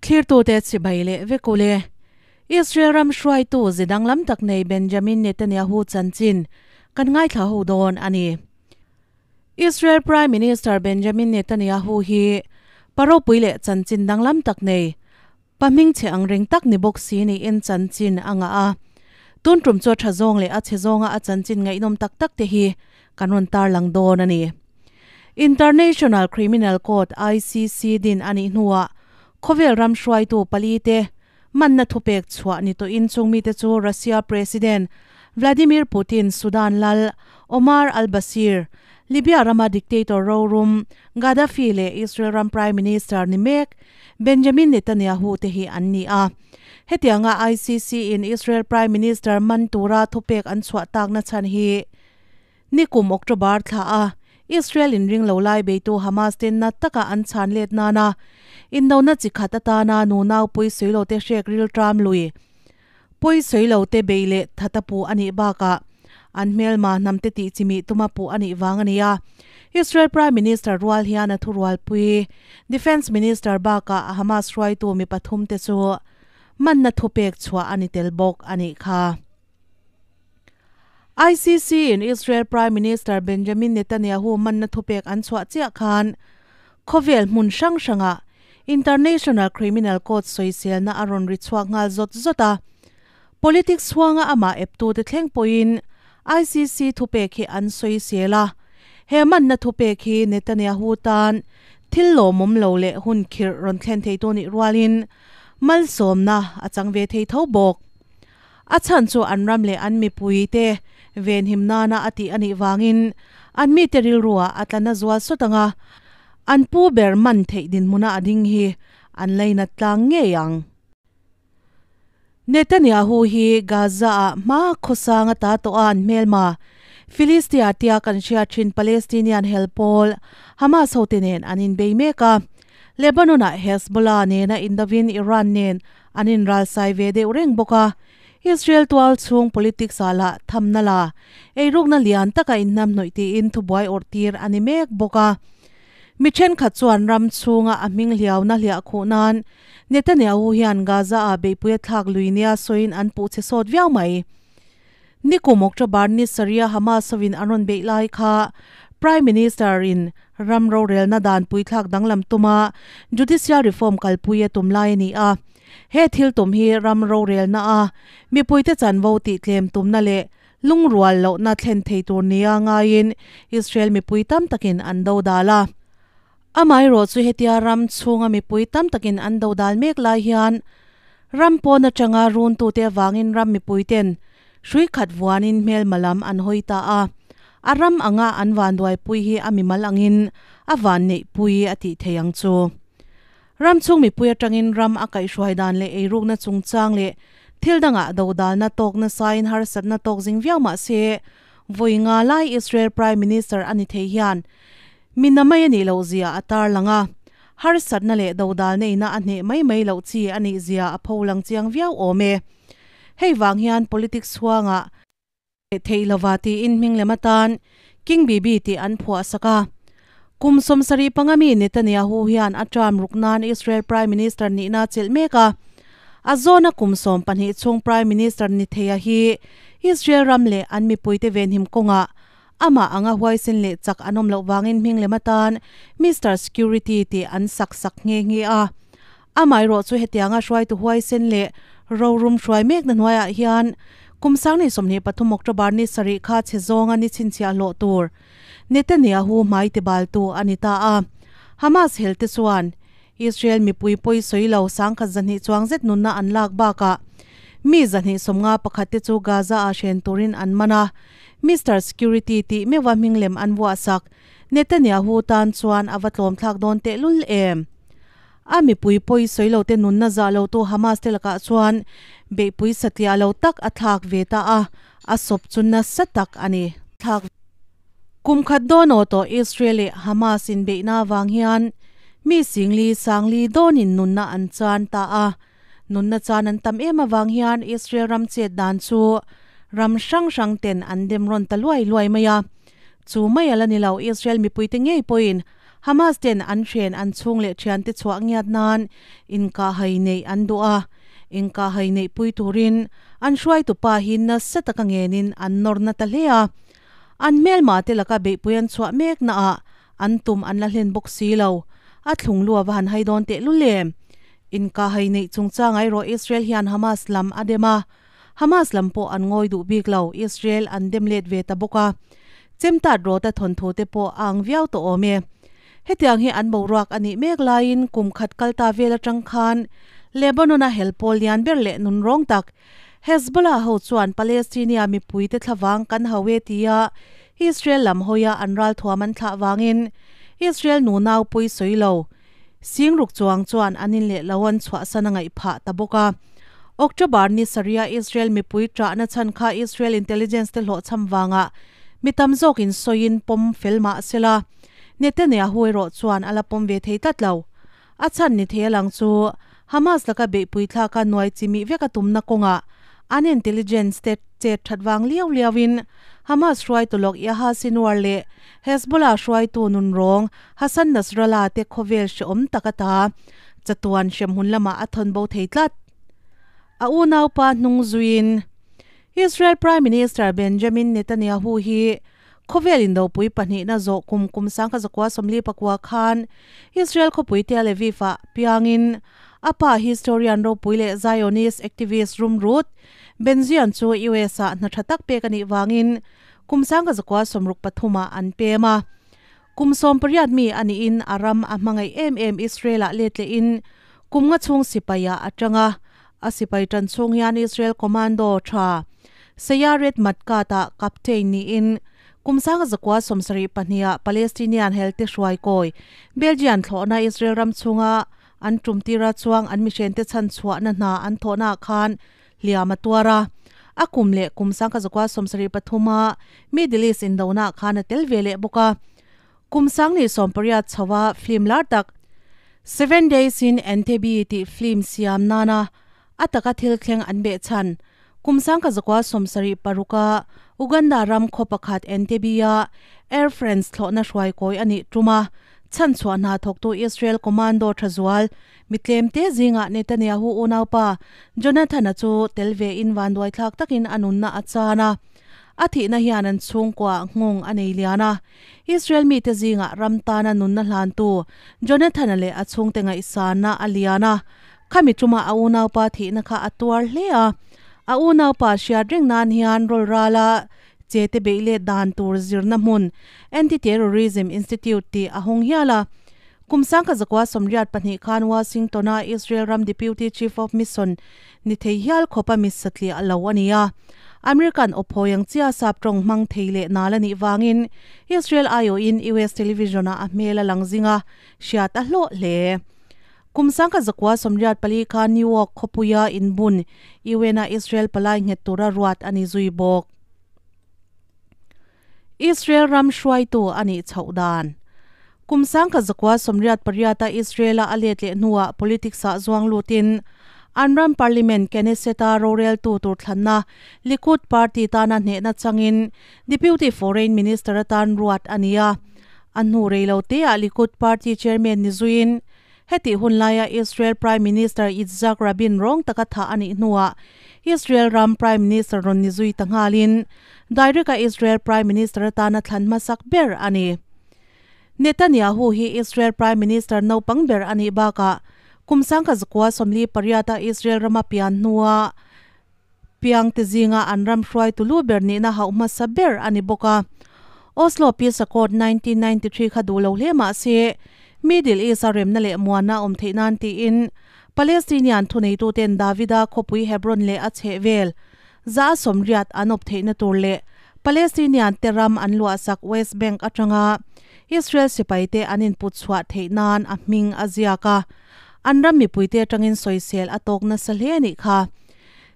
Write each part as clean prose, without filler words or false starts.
Thlirtute chibai leh vek u le. Israel ram hruaitu ze danglam tak nei Benjamin Netanyahu chanchin kan ngaithla ho dawn a ni. Israel Prime Minister Benjamin Netanyahu hi paropui leh chanchin danglam tak nei Pa hmingchhe ang reng tak ni bawk si niin chanchin a ngah a. Tun tum chu a tha zawng leh a chhe zawnga a chanchin ngaihnawm tak tak te hi kan rawn tarlang dawn a ni. International Criminal Court, ICC, din a nih hnuah khawvel ram hruaitu pali te manna thupek chhuah ni tawhin chung mite chu Russia President Vladimir Putin, Sudan lal Omar al-Bashir, Libya rama dictator rorum Gaddafi leh Israel ram Prime Minister ni mek Benjamin Netanyahu te hi an ni a. Hetianga ICC in Israel Prime Minister man tura thupek an chhuah takna chhan hi nikum October thla a Israel in ring lo lai beitu Hamas ten na taka an chhan let nana indona chi khat atana nunau pui sawi lo te hrek ril tram lui pawi sawi lo te bei leh thata puh a nih bakah an hmelma hnam te tih chimih tuma puh a nih vang a ni a. Israel Prime Minister rual hian a thurualpui Defence Minister bakah Hamas hruaitu mi pathum te chu manna thupek chhuah a ni tel bawk a nih kha. ICC in Israel Prime Minister Benjamin Netanyahu manna thupek an chhuah chiah khan khawvel hmun hrang hrangah International Criminal Court sawiselna a rawn ri chhuak nghal zawt zawt a. Politics chhuanga amah eptute thleng pawhin ICC thupek hi an sawisel a. He manna thupek hi Netanyahu tan thil lawmawm lo leh hun khirh rawn thlen theitu nih rualin malsawmna a chang ve thei tho bawk. A chhan chu an ram leh an mipuite venhim nana a tih a nih vangin an mite rilruah a tla na zual sawt ang a, an pu ber man theih dinhmuna a ding hi an lainat tlang ngei ang. Netanyahu hi Gaza-ah hma khawsang a ta tawh a, an hmelma Philistia tia kan hriat thin Palestinian hel pawl Hamas hote nen an inbei mek a, Lebanon-ah Hezbollah nena indovin Iran nen An inralsai ve deuh reng bawk a, Israel tual chhung politics ah lah thamna la eirukna lian taka inhnamhnawih tiin thubuai awrh tir a ni mek bawk a. Mi thenkhat chuan ram chhunga a hming hliauna hliah khuh nan Netanyahu hian Gaza ah beihpui a thlak lui nia sawiin an puh chhe sawt viau mai. Nikum October ni sarih a Hamas hovin an rawn beih lai kha Prime Minister in ram rorelna dan puithlak danglam tuma judicial reform kalpui a tum lai a ni a. He thil tum hi ram rorelna a mipuite chanvo tih tlem tumna leh lungrual lohna thlen thei tur nia ngaiin Israel mipui tam takin an dodal a. Amaherawh chu hetia ram chhunga mipui tam takin an dodal mek lai hian ram pawn atanga runtute avangin ram mipuiten hrui khat vuanin hmelma lam an hawi ta a, a ram anga an vanduaipui hi a mimal angin a vanneihpui a tih thei ang chu. Ram chhung mipui atangin ram a kaihhruai dan leh eirukna chungchang leh thil dangah dodalna tawk nasain harsatna tawk zing viau mah se vawi nga lai Israel Prime Minister a ni thei hian Mi na mai a nih loh zia a tarlang a, harsatna leh dodal neihna a hneh mai mai loh chi a nih zia a pholang chiang viau awm e. Hei vang hian politics chhuangah theih lova tiin hming lem atan King Bibi tih an phuah sak a. Kum 75 mi Netanyahu hian a term ruk nan Israel Prime Minister nihna a chelh mek a. A zawna kum 12 chhung Prime Minister ni theia hi Israel ram leh an mipuite venhim kawngah Amah anga huaisen leh chak an awm loh vangin hming lem atan Mister Security tih an sak sak nghe nghe a. Amaherawh chu hetianga hruaitu huaisen leh rorum hruai mekna hnuaiah hian kum 2023 October ni sarih kha chhe zawnga ni chhinchhiah hlawh tur Netanyahu hmai tibaltu a ni ta a. Hamas helte chuan Israel mipui pawi sawi lo 1200 chuang zet nunna an lak bakah mi 251 te chu Gaza-ah hren turin an man a. Mister Security tih meuha hming lem an vuah sak Netanyahu tan chuan a va tlawmthlak dawn tehlul em? A mipui pawi sawi lo te nunna zah lo tu Hamas te lakah chuan beihpui satliah lo tak a thlak ve ta a, a sawp chu nasa tak a ni. Thlak Kum khat dawn aw tawh Israel leh Hamas inbeihna avang hian mi singli sangli dawnin nunna an chan ta a. Nunna chan an tam em avang hian Israel ram chet dan chu ram hrang hrang ten an dem rawn ta luai luai mai a. Chu mai a la ni lo, Israel mipuite ngei pawhin Hamas ten an hren an chhung leh thiante chhuah ngiat nan inkahhai neih an duh a, inkahhai neih pui turin an hruaitupa hi nasa taka ngenin an nawr na ta hle a. An hmelma te laka beihpui an chhuah mek naah an tum an la hlen bawk si lo. A thlung lu a va han hai dawn tehlul em? Inkahhai neih chungchang erawh Israel hian Hamas lam a dem a, Hamas lam pawh an ngawi duh bik lo, Israel an dem let ve ta bawk a. Chemtat rawta thawnthu te pawh a ang viau tawh awm e. Hetiang hi an boruak a nih mek laiin kum khat kal ta vel atang khan Lebanon-a hel pawl lian ber leh nunrawng tak Hezbollah ho chuan Palestinia mipuite thlavang kan hau e tia Israel lam hawia an ralthuam an thlah vangin Israel nunau pui sawi lo Singruk chuang chuan an in leh lo an chhuahsan a ngaih phah ta bawk a. October ni sarih-a Israel mipui ṭahna chhan kha Israel intelligence te hlawhchham vangah mi tam zawkin sawiin pawm fel mah se la, Netanyahu erawh chuan a la pawm ve thei tlat lo. A chhan ni thei a lang chu Hamas laka beihpui thlaka nuai chimih vek a tumna kawngah an intelligence te chet that vang liau liauin Hamas hruaitu lawk Yahya Sinwar leh Hezbollah hruaitu nunrawng Hassan Nasrallah te khawvel hrehawm tak ata chatuan hremhmun lamah a thawn bo thei tlat. A unaupa hnung zuiin Israel Prime Minister Benjamin Netanyahu hi khawvel indopui pahnihna zawh kum kum sangkha zakua sawmli pakua khan Israel khawpui Tel Aviv-ah piangin a pa historian ropui leh Zionist activist Rumrut Ben-Zion chu US-ah hna tha tak pek a nih vangin kum sangkha zakua sawmruk pathumah an pem a. Kum 18 mi a niin a ram a hmangaih em em Israel-ah let lehin kum nga chhung sipaiah a tang a, a sipai tan chhung hian Israel commando tha Sayaret Matkata captain niin kum 1972ah Palestinian helte hruai kawi Belgian thlawhna Israel ram chhunga an tum tira chuang an mihrente chhan chhuahna hna an thawhnaah khan hliam a tuar a. A kum leh kum 1973a Middle East indonaah khan a tel ve leh bawk a. Kum 2018 chhoa film lar tak Seven Days in Entebbe tih film siam nana a taka thil thleng an beh chhan. Kum 1976a Uganda ram khaw pakhat Entebbe-a Air France thlawhna hruai kawi a nih tum a, chhanchhuah hna thawktu Israel commando tha zual Mi tlemte zingah Netanyahu unaupa Jonathan-a chu tel vein vanduaithlak takin a nunna a chan a. A thihna hian an chhungkuaah nghawng a nei lian a. Israel mite zingah ram tana nunna hlantu Jonathan-a leh a chhungte ngaihsanna a lian a. Khami ṭuma a unaupa thihna kha a tuar hle a. A unaupa hriat reng nan hian rawlrala chete beih let dan tur zirna hmun Anti-Terrorism Institute tih a hawng hial a. Kum 1982 khan Washington-a Israel ram Deputy Chief of Mission ni thei hial khawpa mi satliah lo a ni a. American awphawi ang chia sap tawng hmang thei leh nal a nih vangin Israel aiawhin US television-ah a hmel a lang zing a, hriat a hlawh hle. Kum 1984 khan New York khawpuia inbun UN-a Israel palai nghet tura ruat a ni zui bawk. Israel ram hruaitu a nih chhoh dan. Kum 1988-a Israel-a a let leh hnuah politics-ah zuang lutin an ram parliament Knesset-a roreltu tur thlanna Likud party tana hnehna changin Deputy Foreign Minister atan ruat a ni a. A hnu rei lo teah Likud party chairman ni zuiin Hetih hun laia Israel Prime Minister Yitzhak Rabin rawng taka thah a nih hnuah Israel ram Prime Minister rawn ni zui ta nghalin direct-a Israel Prime Minister atana thlan hmasak ber a ni. Netanyahu hi Israel Prime Minister naupang ber a nih bakah kum 1948-a Israel rama pian hnua Piangte zinga an ram hruaitu lu ber nihna hauh hmasa ber a ni bawk a. Oslo Peace Accord 1993 kha duh lo hle mah se, Middle East-a remna leh muanna a awm theih nan tiin Palestinian thuneituten Davida khawpui Hebron leh a chhehvel za a sawmriat an awp theihna tur leh Palestinian te ram an luahsak West Bank atanga Israel sipaite an input chhuah theih nan a hming a ziak a, an ram mipuite atangin sawisel a tawk nasa hle a nih kha.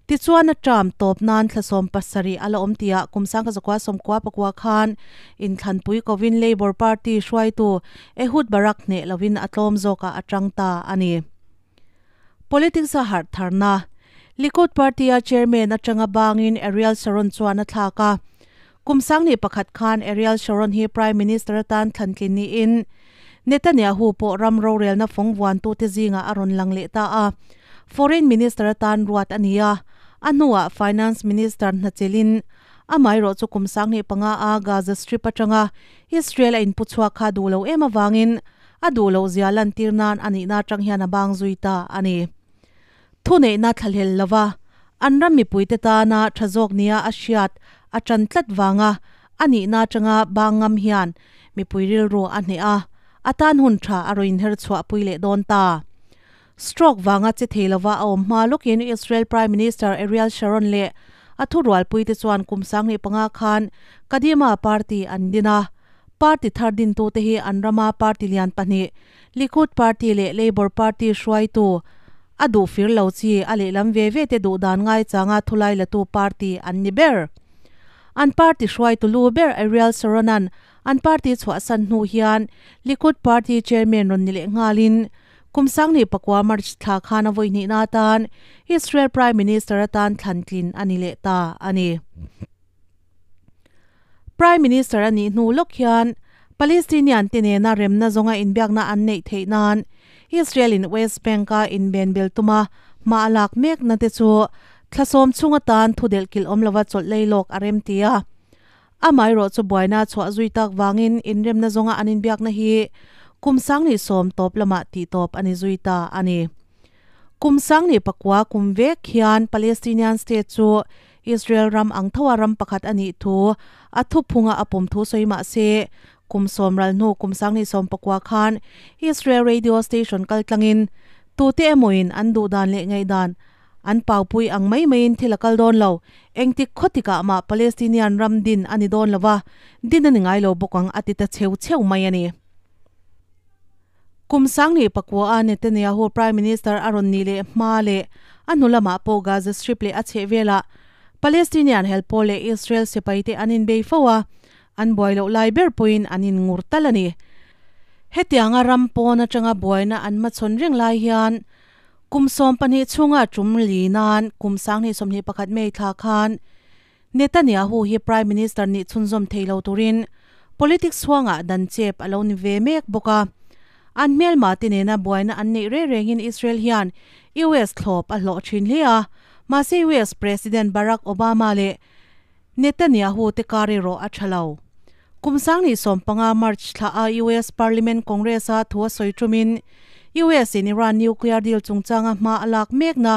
Tichuan a term tawp nan thla 17 a la awm tihah kum 1994 khan inthlanpui kovin Labour Party hruaitu Ehud Barak hneh lovin a tlawm zawkah a tang ta a ni. Politics a harh tharna Likud Party-a chairman atanga bangin Ariel Sharon chuan a thlak a. Kum 2001 khan Ariel Sharon hi Prime Minister atan thlantlin niin Netanyahu pawh ram rorelna fawng vuantute zingah a rawn lang leh ta a, Foreign Minister atan ruat a ni a, a hnuah Finance Minister hna chelhin amaherawh chu kum 2005 a Gaza Strip atanga Israel a inpu chhuak kha duh lo em avangin a duh loh zia lantir nan a nihna atang hian a bang zui ta a ni. Thuneihna thlahlel lova an ram mipuite tana tha zawk nia a hriat a tan tlat vanga a nihna atanga bang ngam hian mipui rilru a hneh a, a tan hun tha a rawn inher chhuahpui leh dawn ta. Stroke vanga che thei lova a awm hma lawkin Israel Prime Minister Ariel Sharon leh a thurualpuite chuan kum 2005 khan Kadima party an din a. Party thar dintute hi an rama party lian pahnih Likud Party leh Labour Party hruaitu a duh fir lo chi a lehlam ve ve te duh dan ngaichanga thulai latu party an ni ber. An party hruaitu lu ber Ariel Sharon-a'n an party chhuahsan hnu hian Likud Party chairman rawn ni leh nghalin kum 2009 March thla khan a vawi hnihna atan Israel Prime Minister atan thlan tlin a ni leh ta a ni. Prime Minister a nih hnu lawk hian Palestinian te nena remna zawnga inbiakna an neih theih nan Israel in West Bank a inben bel tuma hma a lak mekna te chu thla sawm chhung atan thu delh kilh awm lova chawlh lei lawk a rem ti a. Amaherawh chu buaina chhuah zui tak vangin inremna zawnga an inbiakna hi kum 2010 tawp lamah tih tawp a ni zui ta a ni. Kum 2009 kum vek hian Palestinian state chu Israel ram ang tho a ram pakhat a nih thu a thuphunga a pawm thu sawi mah se, kum sawm ral hnu kum 2019 khan Israel radio station kal tlangin tute emawin an duh dan leh ngaihdan an paupui ang mai maiin thil a kal dawn lo. Engtik khawtikah mah Palestinian ram din a ni dawn lo va, din a ni ngai lo bawk ang a ti ta cheu cheu mai a ni. Kum 2009 a Netanyahu Prime Minister a rawn nih leh hma leh a hnu lamah pawh Gaza Strip leh a chhehvelah Palestinian hel pawl leh Israel sipaite an inbei fo a, an buai loh lai ber pawhin an inngur tal a ni. Hetianga ram pawn atanga buaina an hmachhawn reng lai hian kum 12 chhunga tum li nan kum 2021 May thla khan Netanyahu hi Prime Minister nih chhunzawm thei lo turin politics chhuangah dan chep a lo ni ve mek bawk a. An hmelma te nena buaina an neih reng rengin Israel hian US thlawp a hlawh thin hle a, mahse US President Barack Obama leh Netanyahu te kar erawh a tha lo. Kum 2015 March thla a US Parliament Congress a thu a sawi tumin US in Iran nuclear deal chungchanga hma a lak mekna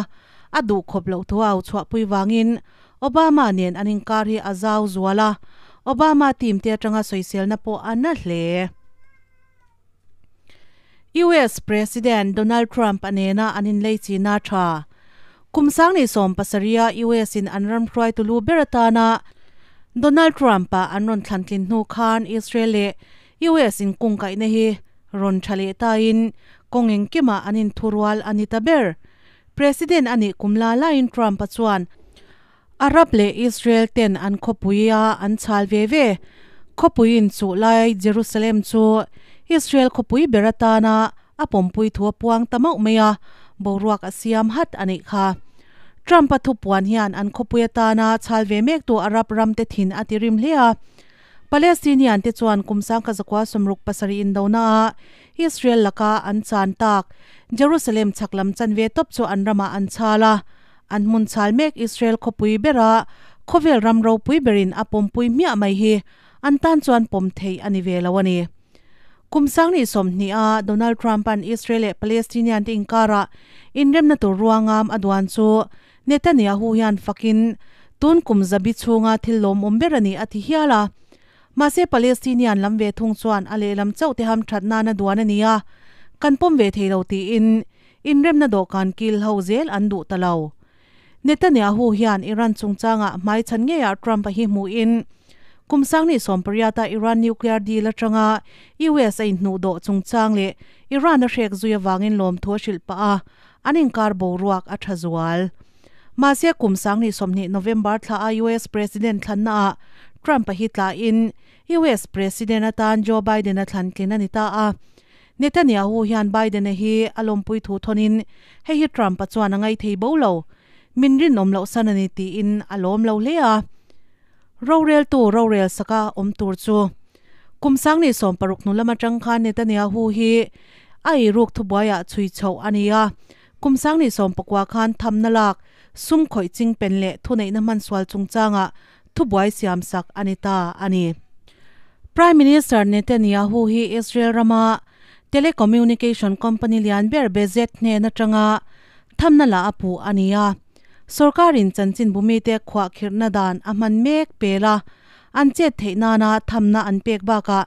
a duh khawp loh thu a au chhuahpui vangin Obama nen an inkar hi a zau zual a, Obama team te atanga sawiselna pawh a na hle. US President Donald Trump a nena an inlei china tha. Kum 2017 a US in an ram hruaitu lu ber atana Donald Trump a an rawn thlan tlin hnu khan Israel leh US in kung kaihna hi rawn tha leh tain kawng engkimah an inthurual a ni ta ber. President a nih kum la laiin Trump a chuan Arab leh Israel ten an khawpui a an chhal ve ve. Khawpuiin chu lai Jerusalem chu Israel khawpui ber atana a pawmpui thu a puang ta mauh mai a, boruak a siam hat a nih kha. Trump a thu puan hian an khawpui atana chhal ve mek tu Arab ram te thin a ti rim hle a. Palestinian te chuan kum 1967 indona a Israel laka an chan tak Jerusalem chaklam chan ve top chu an rama an chala an hmun chhal mek Israel khawpui bera khawvel ram ropui berin a pawmpui hmiah mai hi an tan chuan pawm thei ani ve lo ani. Kum 2020 a Donald Trump an Israel leh Palestinian te inkara inremna tur ruangam a duan chu Netanyahu hian fakin tun kum zabi chhunga thil lawm awm ber ani a ti hial a. Mahse Palestinian lam ve thung chuan a lehlam chauh te ham that nana duan ani a, kan pawm ve thei lo tiin inremna dawhkan kil ho zel an duh ta lo. Netanyahu hian Iran chungchanga hmai chan nge a Trump a hi hmu in kum 2018 a Iran nuclear deal atanga US a inhnu do chungchang le Iran a hrek zuia wangin lawm thu a hrilh pa a an inkar boruak a tha zual. Mahse kum 2020 November thla a US President thlanna a Trump a hi tla in US President atan Joe Biden a thlan tlin ani ta a. Netanyahu hian Biden a hi a lawmpui thu thonin hei hi Trump a chuan a ngai thei bo lo. Min rin awm loh san ani tiin a lawm lo hle a. Rorel tu rorel saka awm tur chu. Kum 2016 hnu lam atang khan Netanyahu hi a eiruk thubuaiah chhui chhoh a ni a, kum 2019 khan thamna lak, sum khawih ching pen leh thuneihna hmansual chungchangah thubuai siamsak a ni ta a ni. Prime Minister Netanyahu hi Israel rama telecommunication company lian ber Bezeq hnen atanga thamna la a puh a ni a. Sorkarin chanchinbu mite khuahkhirhna dan a hman mek pel a, an chet theih nana thamna an pek bakah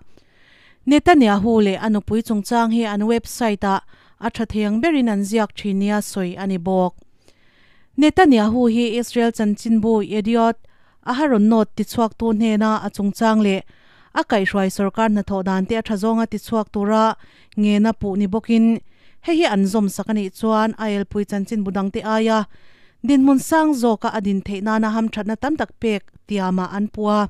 Netanyahu leh a nupui chungchang hi an website-ah a tha thei ang berin an ziak thin nia sawi a ni bawk. Netanyahu hi Israel chanchinbu Yedioth Aharonot tichhuaktu hnena a chungchang leh a kaihhruai sorkar hnathawh dan te a tha zawnga tichhuak tura ngena puh ni bawkin hei hi an zawm sak a nih chuan a elpui chanchinbu dangte aia dinhmun sang zawka a din theih nana hamthatna tam tak pek tiamah an puh a.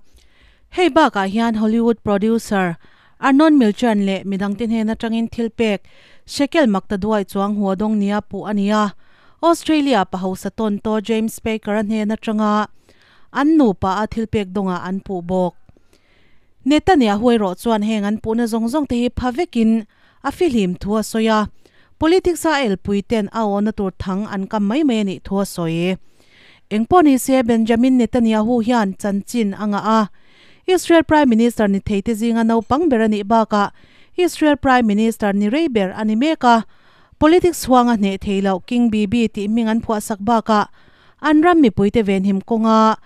Hei bakah hian Hollywood producer Arnon Milchan leh midangte hnen atangin thil pek shekel makta duai chuang hua dawng nia puh a ni a. Australia pa hausa tawn tawh James Baker-a hnen atanga an nupa a thil pek dawngah an puh bawk. Netanyahu erawh chuan heng an puhna zawng zawng te hi pha vekin a fihlim thu a sawi a, politics a elpui ten a awhna tur thang an kam mai mai a nih thu a sawi. Engpawh ni se Benjamin Netanyahu hian chanchin a ngah a, Israel Prime Minister ni thei te zinga naupang ber a nih bakah Israel Prime Minister ni rei ber a ni mek a, politics huanga hneh thei loh King Bibi tih hming an phuahsak bakah an ram mipuite venhim kawnga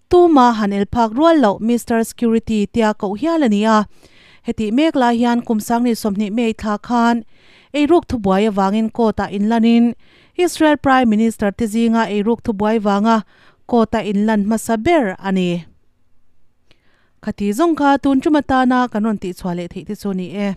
Tuma han el phak rual loh Mister Security tia koh hial a ni a. Hetih mek lai hian kum 2020 May thla khan eiruk thubuai avangin court-ah inlanin Israel Prime Minister te zinga eiruk thubuai vanga court-a inlan hmasa ber a ni. Khati zawng kha tun tum atana kan rawn tihchhuah leh theih te chu a ni e.